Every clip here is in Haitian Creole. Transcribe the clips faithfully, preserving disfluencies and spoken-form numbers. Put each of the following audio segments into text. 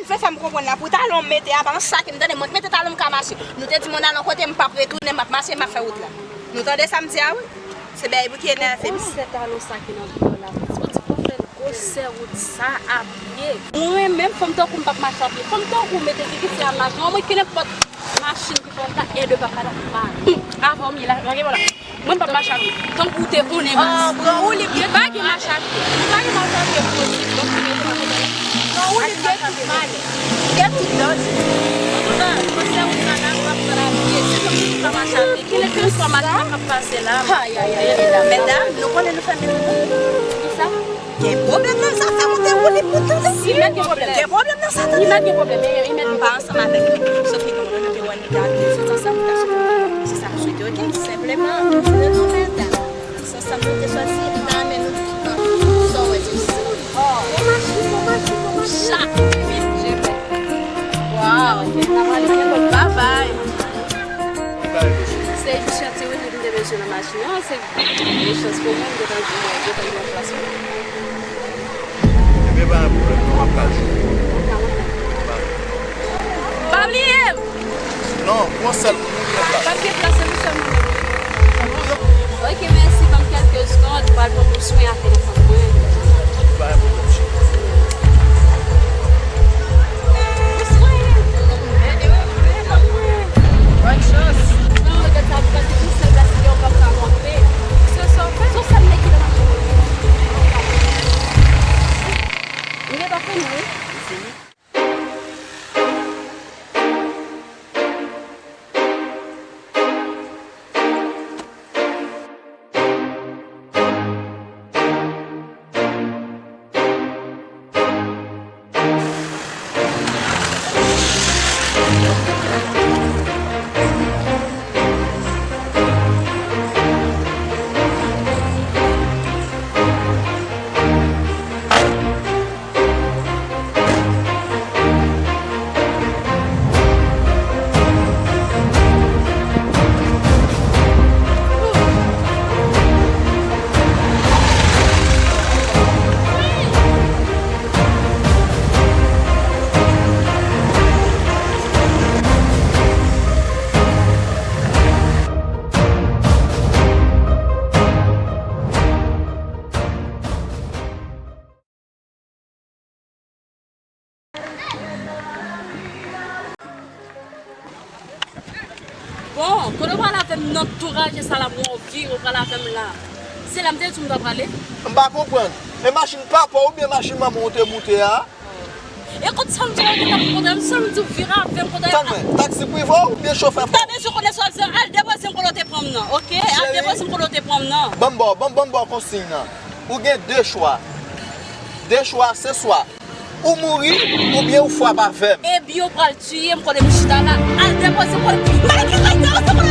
Vle fè m konprann la, pou talon m mete a, pa nan sa ke m tande, mwen k mete talon m ka mache. Nou te di m nan yon kote, m p ap retounen, m ap mache, m ap fè wout la. Nou tande sa m di a, wi? Se bagay pou ki enève m. Gwosè talon sa ki nan do w la, pitit. Ou di pou fè gwosè wout sa a pye. Mwen menm, fanm tankou m p ap mache a pye. Fanm tankou w mete ki kite a mache. Anmwey, kenenpòt machin ki fè w ta ede papa la mal. Avan w ye la, lage w la. Mwen m p ap mache a pye. Tankou w te konnen mas. Ou pa gen mache a pye. Ou pa gen mache a pye pou w di. Donk, ou gen tout malè. Non, ou li gen tout malè. Ou gen tout danje. Antouka, panse ou sa la, ou ap pran la pye. Se tankou ou pa mache a pye. Kèlkeswa machin k ap pase la. Ay, ay, ay, ay, ay. Medam, nou konnen nou fè menm. Kisa? Gen pwoblèm nan sa, sa moute pou li pou tande. Si mèt gen pwoblèm. Gen pwoblèm nan sa, tande. Li mèt gen pwoblèm, men li mèt. M pa ansanm avèk li. Sof ke kòm nou te wè li ta vle sot ansanm, li ta sot ansanm. Se sa m swete, oke? Senpleman, nou di nou medam. Sot ansanm nou te sòti, m ta renmen nou di sa w wè di m. Oh, bon machin, bon machin, bon machin. Chak minit, je vais. Wow, ok, n ap ale byen, bye bye. Se jis yon ti minit m te bezwen nan machin nan, se Gen chans pou mwen, m gentan di mwen, gentan gen yon plas pou mwen. Ebyen, pa gen pwoblèm, non, m ap pral jwenn ou. Pa bliye m! Non, pou yon sèl moun, m gen plas. Pa gen plas, se pou sèl moun. Ok, mèsi, ban m kèlke segonn, m pral pran pou swen ak telefòn mwen. Pa gen pwoblèm, cheri. Bòn chans. Bon, kote w pral avè m nan tou raje sa la, mwen anvi, ou pral avè m la. Se la m te di w m ta prale? M pa konprann. E machin papa w oubyen machin manman w te moute a? E kote sa m di w te ap kontre m, sa m di w vire avè m kontre. Tann mwen, taksi prive w oubyen chofè pa w? M ta bezwen konnen sa w ap di, al depoze m kote w te pran m nan, oke? Al depoze m kote w te pran m nan. Ban m ba w, ban m, ban m ba w konsiy nan. Ou gen de chwa. De chwa, se swa ou mouri, oubyen ou frape avè m. Ebyen, ou pral tiye m kote m chita la. Al depoze m kote. Malè ki sa, sa, sa, sa.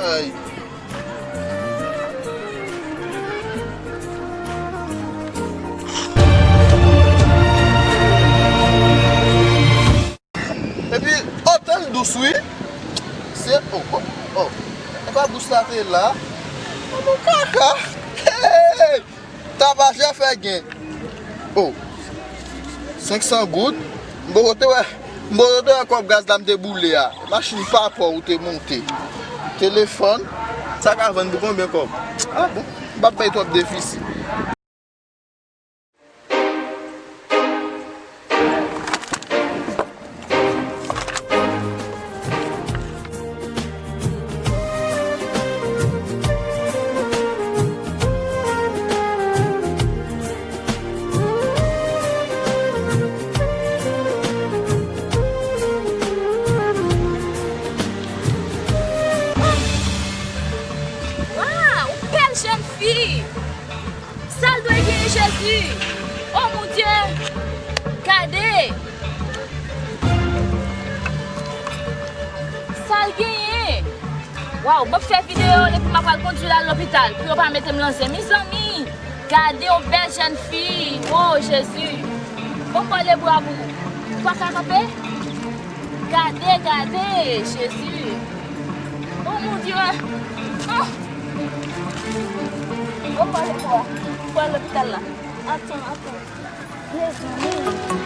Ay. Epi, o, tèl dous, wi. Se, o, o, o. E pa bous la te la. Bon kaka. Hey! Tapajè fè gen. O. Senk san goud. M poko te wè. M poko te wè kòb gaz la m te boule a. Machin papa w ou te moute. Telefòn. Sa ka vann pou konbyen kòb? A bon. M p ap bay twòp defisi. Waw, bèl jèn fi! Sa l dwe genyen, Jezi? O mon Dye! Gade! Sa l genyen? Waw, m ap fè videyo epi m ap al kondui l al lopital pou yo pa mete m nan zen. Mezanmi, gade yon bèl jèn fi. O Jezi! Bon, kole bra pou ou. Ou pa ka kanpe? Gade, gade, Jezi! O mon Dye! Oh! Yo pale pou a. Pou al lopital la. Antan, antan. Mezanmi.